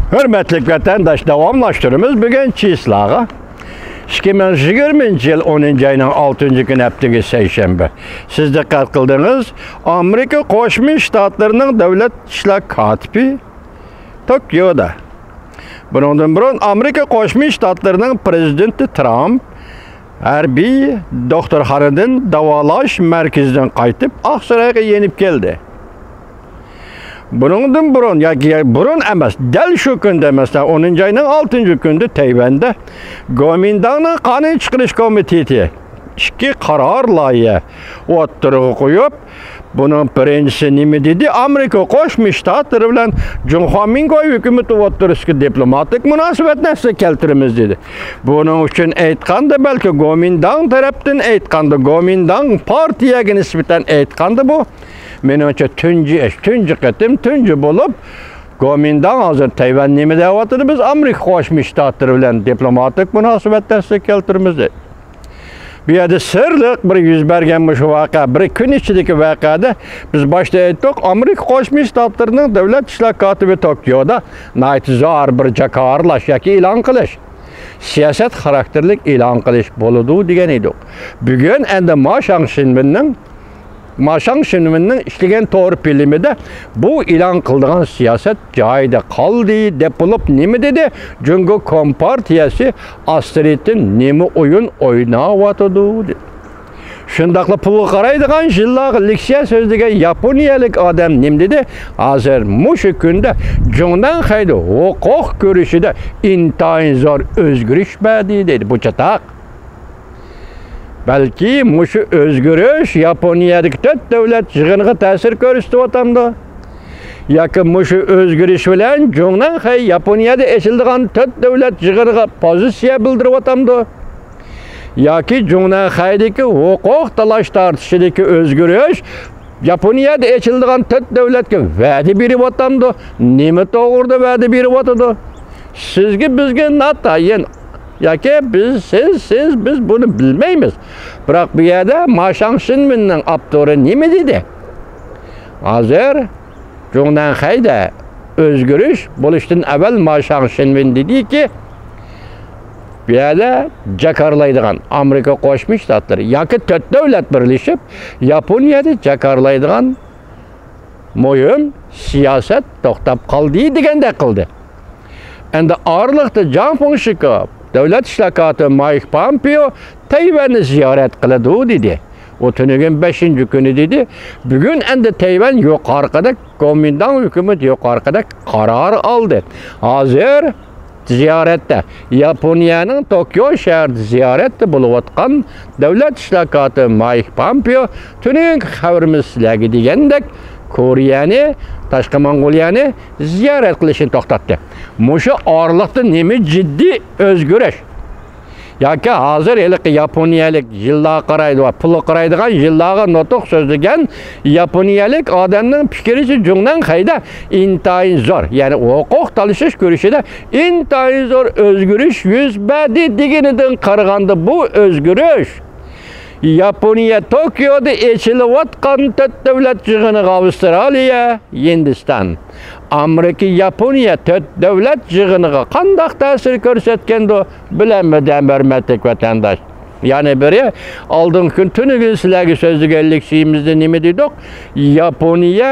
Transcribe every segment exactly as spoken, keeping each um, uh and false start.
ھۆرمەتلىك ۋەتەنداش، داۋاملاشتۇرىمىز بۈگۈن چىسلاغا. ئىككى مىڭ يىگىرمىنچى يىل ئونىنچى ئاينىڭ ئالتىنچى كۈنى، ھەپتىگە سەيشەنبە. سىز دىققەت قىلدىڭىز، ئامېرىكا قوشما شتاتلىرىنىڭ دۆلەت ئىشلار كاتىپى توكيودا. بۇنىڭدىن بۇرۇن ئامېرىكا قوشما شتاتلىرىنىڭ پرېزىدېنتى ترامپ ھەربىي دوختۇرخانىدىن، داۋالاش مەركىزىدىن قايتىپ، ئاقسارايغا يېنىپ كەلدى. بۇنىڭدىن بۇرۇن ياكى بۇرۇن ئەمەس، دەل شۇ كۈندە، مەسىلەن، ئونىنچى ئاينىڭ ئالتىنچى كۈنىدە تەيۋەندە گومىنداڭنىڭ قانۇن چىقىرىش كومىتېتى ئىككى قارار لايىھە ئوتتۇرىغا قويۇپ، بۇنىڭ بىرىنچىسى نېمە دېدى؟ ئامېرىكا قوشما شتاتلىرى بىلەن جۇڭخۇا مىنگۇي ھۆكۈمىتى ئوتتۇرىسىدىكى دىپلوماتىك مۇناسىۋەتنى ئەسلىگە كەلتۈرىمىز دېدى. بۇنىڭ ئۈچۈن ئېيتقاندا، بەلكى گومىنداڭ تەرەپتىن ئېيتقاندا، گومىنداڭ پارتىيەگە نىسبەتەن ئېيتقاندا، بۇ مېنىڭچە تۇنجى ئىش، تۇنجى قېتىم، تۇنجى بولۇپ، گومىنداڭ ھازىر تەيۋەن نېمە دەۋاتىدۇ؟ بىز ئامېرىكا قوشما شتاتلىرى بىلەن دىپلوماتىك مۇناسىۋەتنى ئەسلىگە كەلتۈرىمىز دېدى. بۇ يەردە سىرلىق بىر يۈز بەرگەن مۇشۇ ۋەقە، بىر كۈن ئىچىدىكى ۋەقەدە، بىز باشتا ئېيتتۇق، ئامېرىكا قوشما شتاتلىرىنىڭ دۆلەت ئىشلار كاتىپى توكيودا ناھايىتى زور بىر جاكارلاش ياكى ئېلان قىلىش، سىياسەت خاراكتېرلىك ئېلان قىلىش بولىدۇ دېگەن ئىدۇق. بۈگۈن ئەمدى ما شاڭشىنۋېننىڭ ما شاڭشىنۋېننىڭ ئىشلىگەن تور فىلىمىدە بۇ ئېلان قىلىدىغان سىياسەت جايىدا قالدى دەپ بولۇپ نېمە دېدى؟ جۇڭگو كومپارتىيەسى ئاستىرىتىن نېمە ئويۇن ئويناۋاتىدۇ دېدى. شۇنداقلا پۇلغا قارايدىغان يىللارغا لېكسىيە سۆزلىگەن ياپونىيەلىك ئادەم نېمە دېدى؟ ھازىر مۇشۇ كۈندە جۇڭنەنخەيدە ھوقۇق كۈرىشىدە ئىنتايىن زور ئۆزگىرىش بەردى دېدى. بۇ چاتاق. بەلكى مۇشۇ ئۆزگىرىش ياپونىيەدىكى تۆت دۆلەت يىغىنىغا تەسىر كۆرسىتىۋاتامدۇ؟ ياكى مۇشۇ ئۆزگىرىش بىلەن جۇڭنەنخەي ياپونىيەدە ئېچىلىدىغان تۆت دۆلەت يىغىنىغا پوزىتسىيە بىلدۈرۈۋاتامدۇ؟ ياكى جۇڭنەنخەيدىكى ھوقۇق تالاش تارتىشىدىكى ئۆزگىرىش ياپونىيەدە ئېچىلىدىغان تۆت دۆلەتكە ۋەدە بېرىۋاتامدۇ؟ نېمە توغرىدا ۋەدە بېرىۋاتىدۇ؟ سىزگە، بىزگە ناتايىن. ياكى بىز، سىز، سىز، بىز بۇنى بىلمەيمىز. بىراق بۇ يەردە ما شاڭشىنۋېننىڭ ئاپتورى نېمە دېدى؟ ھازىر جۇڭنەنخەيدە ئۆزگىرىش بولۇشتىن ئەۋۋەل ما شاڭشىنۋېن دېدىكى، بۇ يەردە جاكارلايدىغان ئامېرىكا قوشما شتاتلىرى ياكى تۆت دۆلەت بىرلىشىپ ياپونىيەدە جاكارلايدىغان مۇھىم سىياسەت توختاپ قالدى دېگەندەك قىلدى. ئەمدى ئارىلىقتا جاڭ فېڭشىكو، دۆلەت ئىشلار كاتىپى مايك پامپېئو تەيۋەننى زىيارەت قىلىدۇ دېدى. ئۇ تۈنۈگۈن بەشىنچى كۈنى دېدى. بۈگۈن ئەمدى تەيۋەن يۇقىرىقىدەك، گومىنداڭ ھۆكۈمىتى يۇقىرىقىدەك قارار ئالدى. ھازىر زىيارەتتە، ياپونىيەنىڭ توكيو شەھىرىدە زىيارەتتە بولۇۋاتقان دۆلەت ئىشلار كاتىپى مايك پامپېئو تۈنۈگۈنكى خەۋىرىمىز سىلەرگە دېگەندەك، كورېيەنى، تاشقى موڭغۇلىيەنى زىيارەت قىلىشنى توختاتتى. مۇشۇ ئارىلىقتا نېمە جىددىي ئۆزگىرىش؟ ياكى ھازىر ھېلىقى ياپونىيەلىك يىللارغا قارايدىغان، پۇلغا قارايدىغان، يىللارغا نۇتۇق سۆزلىگەن ياپونىيەلىك ئادەمنىڭ پىكرىچە جۇڭنەنخەيدە ئىنتايىن زور، يەنى ھوقۇق تالىشىش كۈرىشىدە ئىنتايىن زور ئۆزگىرىش يۈز بەردى دېگىنىدىن قارىغاندا، بۇ ئۆزگىرىش ياپونىيە توكيودا ئېچىلىۋاتقان تۆت دۆلەت يىغىنىغا، ئاۋسترالىيە، ھىندىستان، ئامېرىكا، ياپونىيە تۆت دۆلەت يىغىنىغا قانداق تەسىر كۆرسەتكەندۇ بىلەلمىدىم، ھۆرمەتلىك ۋەتەنداش. يەنە بىرى، ئالدىنقى كۈن تۈنۈگۈن سىلەرگە سۆزلىگەنلىك سىيىمىزدە نېمە دېدۇق؟ ياپونىيە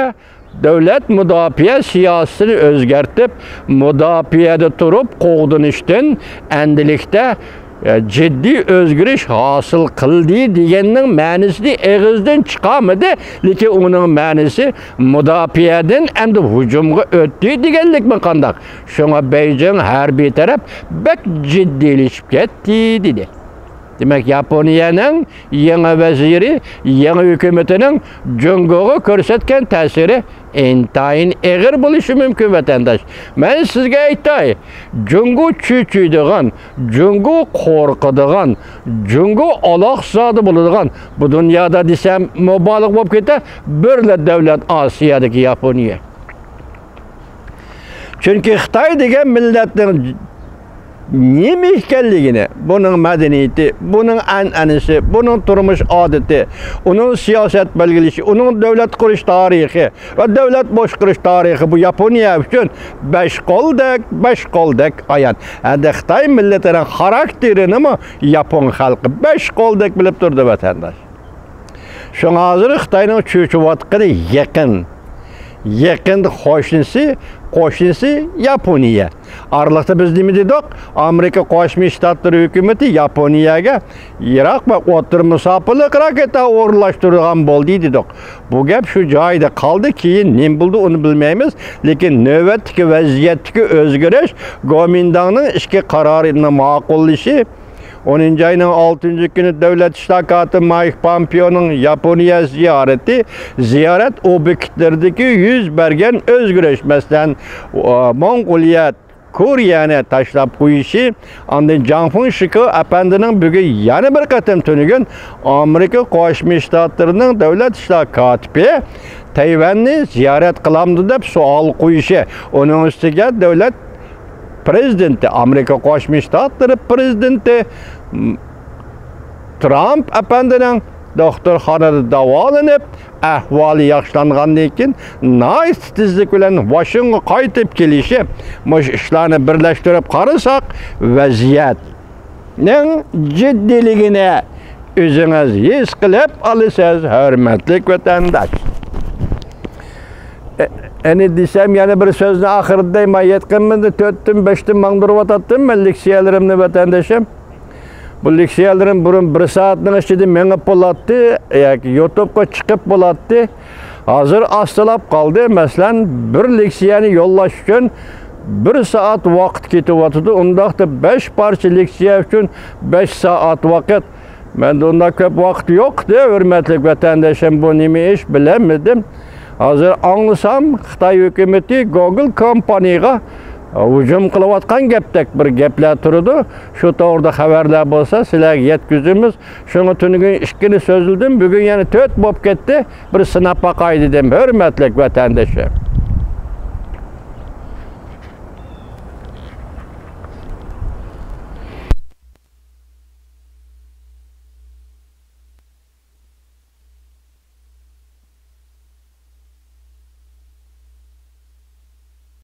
دۆلەت مۇداپىئە سىياسىتىنى ئۆزگەرتىپ، مۇداپىئەدە تۇرۇپ قوغدىنىشتىن ئەندىلىكتە، ئە، جىددىي ئۆزگىرىش ھاسىل قىلدى دېگەننىڭ مەنىسىنى ئېغىزدىن چىقارمىدى، لېكىن ئۇنىڭ مەنىسى مۇداپىئەدىن ئەمدى ھۇجۇمغا ئۆتتى دېگەنلىكمۇ قانداق؟ شۇڭا بېيجىڭ ھەربىي تەرەپ بەك جىددىيلىشىپ كەتتى، دېدى. دېمەك، ياپونىيەنىڭ يېڭى ۋەزىرى، يېڭى ھۆكۈمىتىنىڭ جۇڭگوغا كۆرسەتكەن تەسىرى ئىنتايىن ئېغىر بولۇشى مۇمكىن، ۋەتەنداش. مەن سىزگە ئېيتاي، جۇڭگو چۆچۈيدىغان، جۇڭگو قورقىدىغان، جۇڭگو ئالاقزادە بولىدىغان، بۇ دۇنيادا دېسەم مۇبالىغە بولۇپ كېتە، بىرلا دۆلەت ئاسىيادىكى ياپونىيە. چۈنكى خىتاي دېگەن مىللەتنىڭ نېمە ئىكەنلىكىنى، بۇنىڭ مەدەنىيىتى، بۇنىڭ ئەنئەنىسى، بۇنىڭ تۇرمۇش ئادىتى، ئۇنىڭ سىياسەت بەلگىلىشى، ئۇنىڭ دۆلەت قۇرۇش تارىخى ۋە دۆلەت باشقۇرۇش تارىخى بۇ ياپونىيە ئۈچۈن بەش قولدەك، بەش قولدەك ئايان. ئەمدى خىتاي مىللىتىنىڭ خاراكتېرىنىمۇ ياپون خەلقى بەش قولدەك بىلىپ تۇرىدۇ، ۋەتەنداش. شۇڭا ھازىر خىتاينىڭ چۆچۈۋاتقىنى يېقىن. يېقىندا قوشنىسى، قوشنىسى ياپونىيە. ئارىلىقتا بىز نېمە دېدۇق؟ ئامېرىكا قوشما شتاتلىرى ھۆكۈمىتى ياپونىيەگە يىراق ۋە ئوتتۇرا مۇساپىلىق راكېتا ئورۇنلاشتۇرىدىغان بولدى دېدۇق. بۇ گەپ شۇ جايىدا قالدى، كېيىن نېمە بولدى ئۇنى بىلمەيمىز. لېكىن نۆۋەتتىكى ۋەزىيەتتىكى ئۆزگىرىش، گومىنداڭنىڭ ئىچكى قارارىنى ماقۇللىشى، ئونىنچى ئاينىڭ ئالتىنچى كۈنى دۆلەت ئىشلار كاتىپى مايك پامپېئونىڭ ياپونىيە زىيارىتى، زىيارەت ئوبيېكتلىرىدىكى يۈز بەرگەن ئۆزگىرىش، مەسىلەن، موڭغۇلىيە، كورېيەنى تاشلاپ قويۇشى، ئاندىن جاڭ فېڭشىكې ئەپەندىنىڭ بۈگۈن يەنە بىر قېتىم تۈنۈگۈن ئامېرىكا قوشما شتاتلىرىنىڭ دۆلەت ئىشلار كاتىپى تەيۋەننى زىيارەت قىلامدۇ دەپ سوئال قويۇشى، ئۇنىڭ ئۈستىگە دۆلەت پرېزىدېنتى، ئامېرىكا قوشما شتاتلىرى پرېزىدېنتى، م، ترامپ ئەپەندىنىڭ دوختۇرخانىدا داۋالىنىپ، ئەھۋالى ياخشىلانغاندىن كېيىن، ناھايىتى تېزلىك بىلەن ۋاشىنگتونغا قايتىپ كېلىشى، مۇشۇ ئىشلارنى بىرلەشتۈرۈپ قارىساق، ۋەزىيەتنىڭ جىددىيلىكىنى ئۆزىڭىز ھېس قىلىپ ئالىسىز، ھۆرمەتلىك ۋەتەنداش. ئە-، ئەنە دېسەم، يەنە بىر سۆزنى ئاخىرىدا دەيمەن. يېتىقىنمىزنى تۆتتىن، بەشتىن ماڭدۇرۇۋاتاتتىم مەن لېكسىيەلىرىمنى، ۋەتەندىشىم. بۇ لېكسىيەلىرىم بۇرۇن بىر سائەتنىڭ ئىچىدە مېڭىپ بولاتتى، ياكى يۇتۇبقا چىقىپ بولاتتى. ھازىر ئاستىلاپ قالدى. مەسىلەن، بىر لېكسىيەنى يوللاش ئۈچۈن بىر سائەت ۋاقىت كېتىۋاتىدۇ. ئۇنداقتا بەش پارچە لېكسىيە ئۈچۈن بەش سائەت ۋاقىت. مەندە ئۇنداق كۆپ ۋاقىت يوق، ھۆرمەتلىك ۋەتەندىشىم، بۇ نېمە ئىش، بىلەلمىدىم. ھازىر ئاڭلىسام، خىتاي ھۆكۈمىتى گوگل كومپانىيىغا ھۇجۇم قىلىۋاتقان گەپتەك بىر گەپلەر تۇرىدۇ. شۇ توغرىدا خەۋەرلەر بولسا، سىلەرگە يەتكۈزىمىز. شۇڭا تۈنۈگۈن ئىككىنى سۆزلىدىم، بۈگۈن يەنە تۆت بولۇپ كەتتى. بىر سىناپ باقاي دېدىم، ھۆرمەتلىك ۋەتەندىشىم.